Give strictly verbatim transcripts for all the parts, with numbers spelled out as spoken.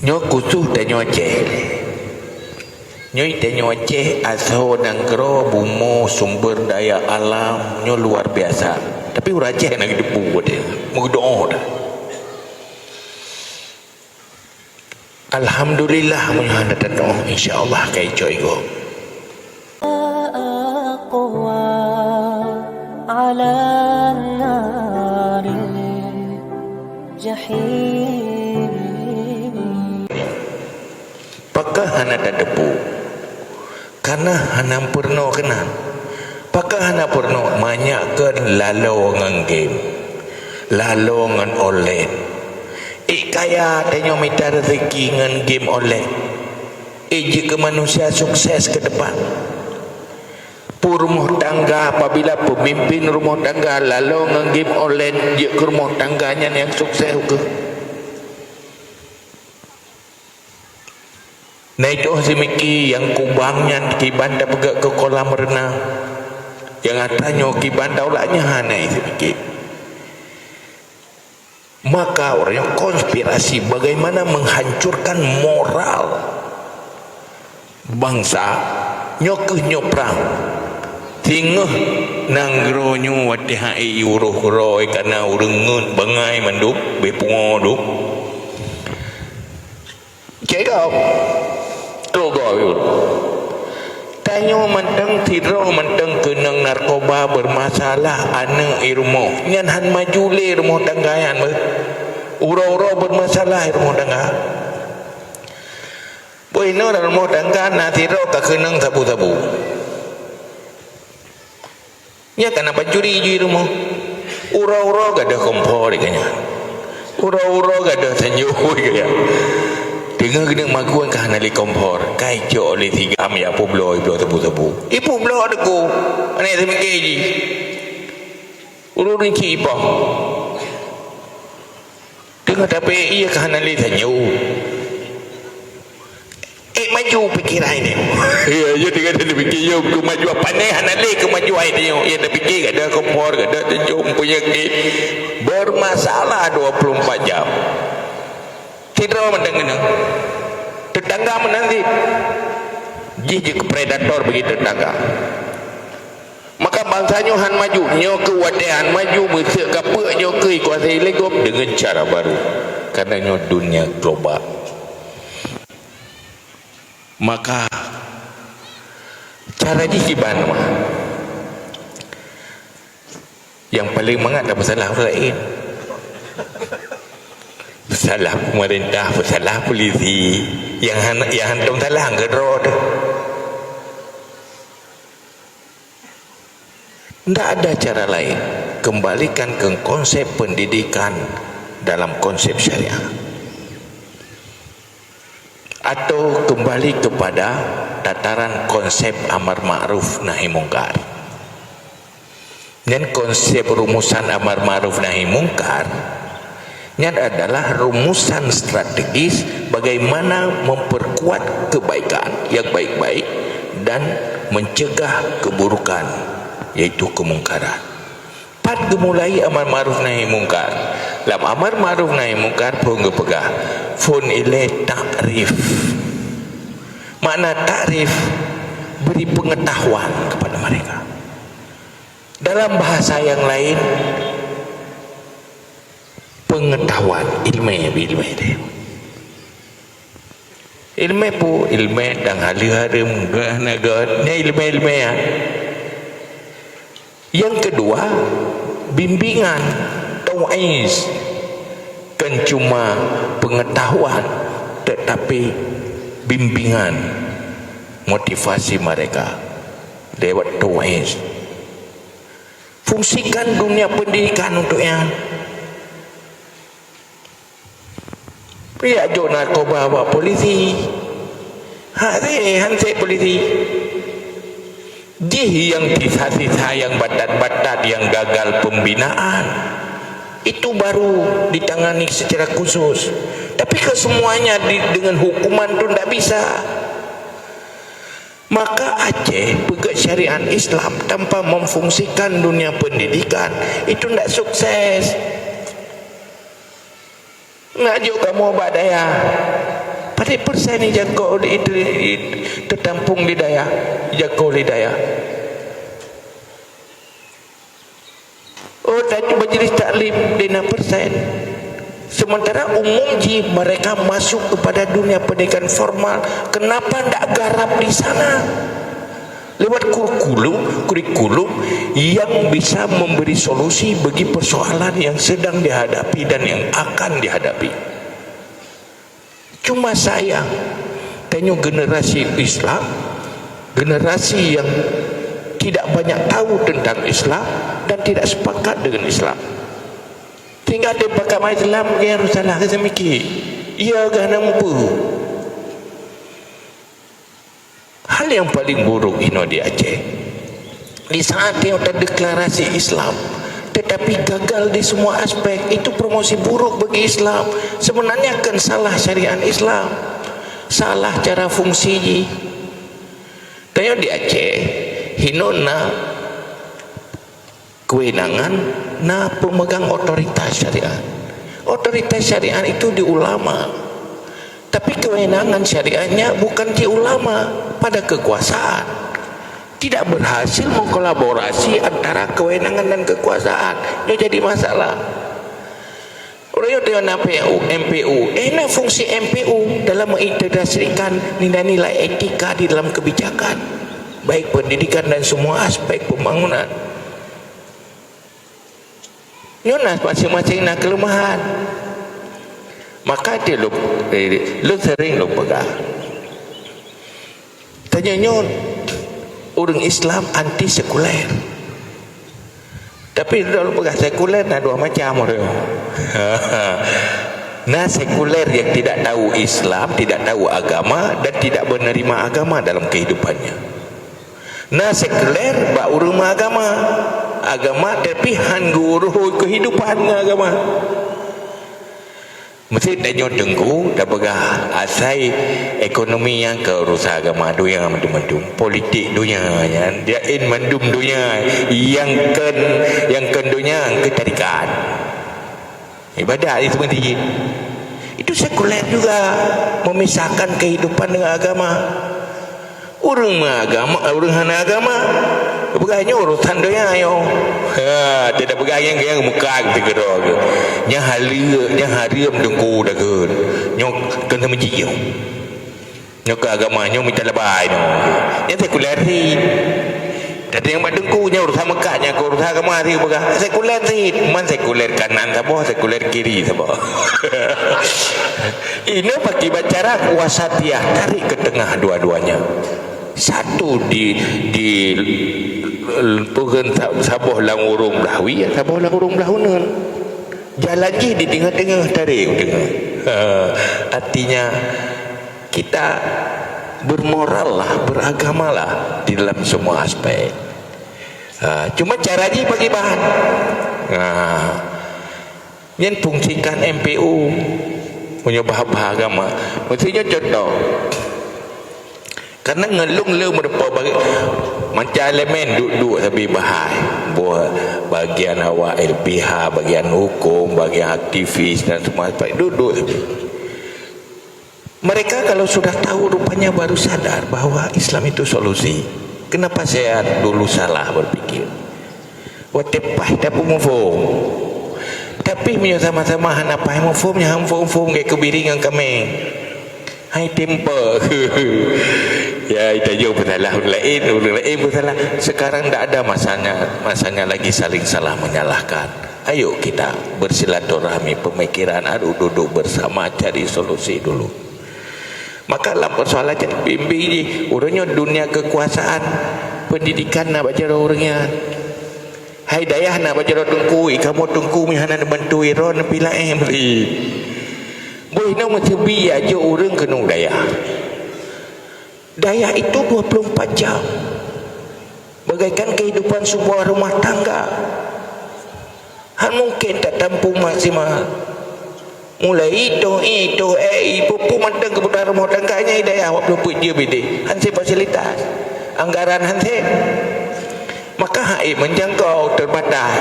Nyoe khusus tanyoe Aceh. Nyoe tanyoe Aceh, asoe nanggroe, bumoe, sumber daya alam nyoe luar biasa. Tapi ureueng Aceh na geudeubu watèe meudoa dah. Alhamdulillah, meunyoe hana tanoh, insya Allah ka icok igoe. أقوى على النار الجحيم. Pakon hana tateupeue? Kana hana peurunoe keunan. Pakon hana peurunoe? Manyak keu lalo ngon game, lalo ngon online. Ék kaya tanyoe mita rezeki ngon game online. Ék jeuet keu manusia sukses keu depan. Peurumoh tangga, apabila peumimpin rumoh tangga lalo ngon game online, jeuet keu rumoh tangga nyan nyang sukses ukeue. Na itôh seumiké nyang kubang nyan kiban tapeugöt keu kolam reunang. Nyang atra nyoe kiban taulak nyan hana seumiké. Maka ureueng nyoe konspirasi bagaimana menghancurkan moral bansa, nyoe keuh nyoe prang. Singoh nanggroe nyoe watèe hai uroe-uroe kana ureueng ngeut bangai mandum, beh pungo dum. Cek kau. Tuh kau yul. Tanyoe mantong sidroe mantong keunong narkoba bermasalah aneuk i rumoh. Nyan han maju lé rumoh tangga nyan beuh. Uroe-uroe bermasalah i rumoh tangga. Boh inoe rumoh tangga na sidroe ka keunong sabu-sabu. Nyan kana pancuri jih rumoh. Uroe-uroe gadôh kompor di kanya. Uroe-uroe gadôh tanyoe di kanya. Teungoh geuneuk magun ka hana lé kompor, ka icok lé si gam ya peubloe, bloe tebu-tebu. Ipeubloe deuk. Aneuk seumiké jih. Ureueng cit ipoh. Teungoh tapé iya ka hana lé tanyoe. Eh, maju pikiran ini. Ya, ya, dengan dia fikir, ya, kemajuan panas hana lé kemajuan itu. Ya, dia fikir ada kompor, ada tujuh penyakit. Bermasalah dua puluh empat jam. Sidroe mantong keunan. Tetangga meunan cit. Jih jeuet keu predator bagi tetangga. Maka bansa nyoe han maju, nyoe keu watèe han maju, meuseuek ka peue nyoe keu kuasai lé gob deungon cara baru. Karena nyoe dunia global. Maka cara jih kiban mah. Nyang paleng mangat dah peusalah ureueng laén. Peusalah pemerintah, peusalah polisi. Nyang han, nyang hantom salah keudroe teuh. Ndak ada cara lain. Kembalikan ke konsep pendidikan dalam konsep syariah. Atau kembali kepada tataran konsep amar ma'ruf nahi mungkar. Nyan konsep rumusan amar ma'ruf nahi mungkar. Nyan adalah rumusan strategis bagaimana memperkuat kebaikan yang baik-baik dan mencegah keburukan, yaitu kemungkaran. Pat geumulai amar ma'ruf nahi mungkar? Lam amar ma'ruf nahi mungkar phon geupeugah, phon ilée takrif. Makna takrif, beri pengetahuan kepada mereka. Dalam bahasa yang lain, pengetahuan, ilmu, ilmu. Ilmu pu, ilmu dan haleue hareuem, geuh na geuh, nyan ilmu-ilmu ya. Yang kedua, bimbingan, tau'iz. Kan cuma pengetahuan, tetapi bimbingan, motivasi mereka lewat tau'iz. Fungsikan dunia pendidikan untuk nyan. Piak jok narkoba bak polisi. Hak seh, han seh polisi. Jih nyang sisa-sisa nyang batat-batat nyang gagal pembinaan, itu baru ditangani secara khusus. Tapi kalau semuanya di, dengan hukuman tu ndak bisa. Maka Aceh peugöt syariat Islam tanpa memfungsikan dunia pendidikan, itu ndak sukses. Ngajak kamoe bak dayah. Padahai persen yang jangkau di, di, di, tertampung di dayah, dijangkau oleh dayah. Oh, dan majlis taklim di enam persen. Sementara umum ji mereka masuk kepada dunia pendidikan formal. Kenapa ndak garap di sana? Lewat kurikulum, kurikulum yang bisa memberi solusi bagi persoalan yang sedang dihadapi dan yang akan dihadapi. Cuma sayang, tanyoe generasi Islam, generasi yang tidak banyak tahu tentang Islam dan tidak sepakat dengan Islam. Sehingga ada pakat Islam yang salah ke semiki. Ia gah nampu. Hal yang paling buruk inoe di Aceh, di saat yang terdeklarasi Islam, tetapi gagal di semua aspek, itu promosi buruk bagi Islam. Sebenarnya kan salah syariat Islam, salah cara fungsi ji. Tanyoe di Aceh, hinoe na kewenangan, na pemegang otoritas syariat. Otoritas syariat itu di ulama. Tapi kewenangan syariatnya bukan di ulama, pada kekuasaan. Tidak berhasil mengkolaborasi antara kewenangan dan kekuasaan. Itu jadi masalah. Orang yang dengan M P U, M P U, eh, na fungsi M P U dalam mengintegrasikan nilai-nilai etika di dalam kebijakan, baik pendidikan dan semua aspek pembangunan. Nyoe na masing-masing na kelemahan. Maka dia lôn, eh, lôn sering lôn peugah. Tanyoe nyoe ureuëng Islam anti sekuler. Tapi lôn peugah sekuler na dua macam ureuëng. Na sekuler yang tidak tahu Islam, tidak tahu agama dan tidak menerima agama dalam kehidupannya. Na sekuler bak ureuëng meuagama. Agama tapi han geuurus kehidupan ngon agama. Mesti tanyoe teungku tapeugah asai ekonomi nyang keu urusan agama donya mandum-mandum. Politik donya nyan, dia in mandum donya nyang keu, nyang keu donya keu tarikat. Ibadat itu mesti. Itu sekuler juga, memisahkan kehidupan dengan agama. Ureuëng meuagama, ureuëng hana agama, peugah nyoe urusan donya nyoe. Ha, tidak peugah nyang, nyang muka sigeroe. Nyang halal, nyang haram teungku dagon. Nyoe keu meuji nyoe. Nyoe keu agama, nyoe mita lebai nyoe. Nyan sekuler cit. Tapi nyang bak teungku nyan urusan meukat, nyan keu urusan agama cit peugah. Sekuler cit, man sekuler kanan saboh, sekuler kiri saboh. Inoe pakai cara wasatiyah, tarik ke tengah dua-duanya. Satu di, di, peugah sa-, saboh lam ureuëng blah wie, saboh lam ureuëng blah uneuen. Jalan jih di tengah-tengah, tarik u tengah. Ha, artinya, kita bermorallah, beragamalah di dalam semua aspek. Ha, cuma cara jih bagi bahan. Ha, nyan fungsikan M P U, meunyoe bah-, bah agama. Maksudnya contoh, karena ngon lôn le meurupa bagi, macam elemen duek-duek sabe bahai. Buah bagian awak L P H, bagian hukum, bagian aktivis dan semua aspek duek-duek sabe. Mereka kalau sudah tahu rupanya baru sadar bahwa Islam itu solusi. Kenapa saya dulu salah berpikir? Watée paih tapeumuphom. Tapi meunyoe sama-sama hana paih muphom, nyan han muphom-phom lagée keubiréng ngon kaméng. Hai tempe. Ya, ita jauh peusalah ureuëng laén, ureuëng laén peusalah. Sekarang ndak ada masanya, masanya lagi saling salah menyalahkan. Ayo kita bersilaturahmi pemikiran, ayo duduk bersama cari solusi dulu. Maka lam persoalan nyan bimbéng jih, ureuëng nyoe dunia kekuasaan, pendidikan na bak jaroe ureuëng nyan. Hai dayah na bak jaroe teungku, i kamoe teungku meuhana neubantu droe neupilaéh meusi. Boh inoe meuseubi ajok ureuëng keunoe dayah. Dayah itu dua puluh empat jam. Bagaikan kehidupan sebuah rumah tangga. Han mungkin tatampung maksimal. Mulai itu, itu, eh, ibu-ibu mantong kebutuhan rumah tangga nyan i dayah wak peuet jeuem ideh. Han sép fasilitas. Anggaran han sép. Maka hai menjangkau terbatas.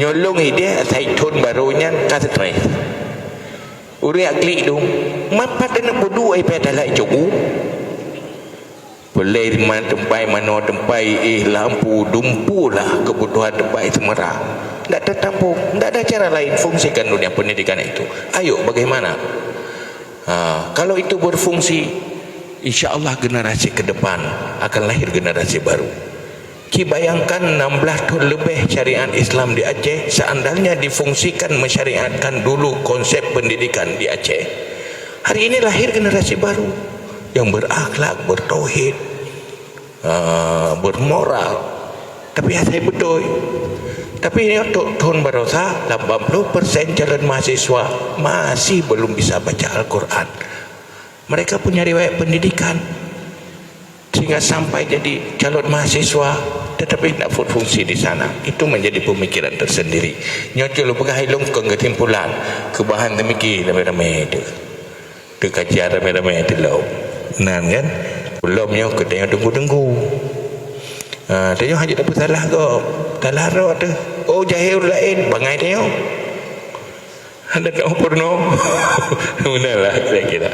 Nyoe lôn ideh asai thon barô nyan ka stres. Ureuëng klik dum, mapat dan peuduai pada lai cukup. Pelai teumpat manoe teumpat éh lampu dumpu lah kebutuhan teumpat seumara. Tidak tertampung, tidak ada cara lain fungsikan dunia pendidikan itu. Ayo bagaimana? Ha, kalau itu berfungsi, insya Allah generasi ke depan akan lahir generasi baru. Ci bayangkan enam belas tahun lebih syariat Islam di Aceh, seandainya difungsikan mensyariatkan dulu konsep pendidikan di Aceh. Hari ini lahir generasi baru yang berakhlak, bertauhid, uh, bermoral. Tapi asai betul. Tapi ini untuk tahun barosa, lapan puluh persen calon mahasiswa masih belum bisa baca Al-Quran. Mereka punya riwayat pendidikan sehingga sampai jadi calon mahasiswa tetapi tidak berfungsi di sana. Itu menjadi pemikiran tersendiri. Nyoe cuma peugah ilung ke kesimpulan, kebahan demikian ramai-ramai itu. Kekajian ramai-ramai itu lom. Nan kan? Belum nyoe kita yang tunggu-tunggu. Ha, tengok hanya tak salah kok. Salah roh tu. Oh, jahil lain. Bangai tengok. Ada tak pernah? Benar lah, saya kira.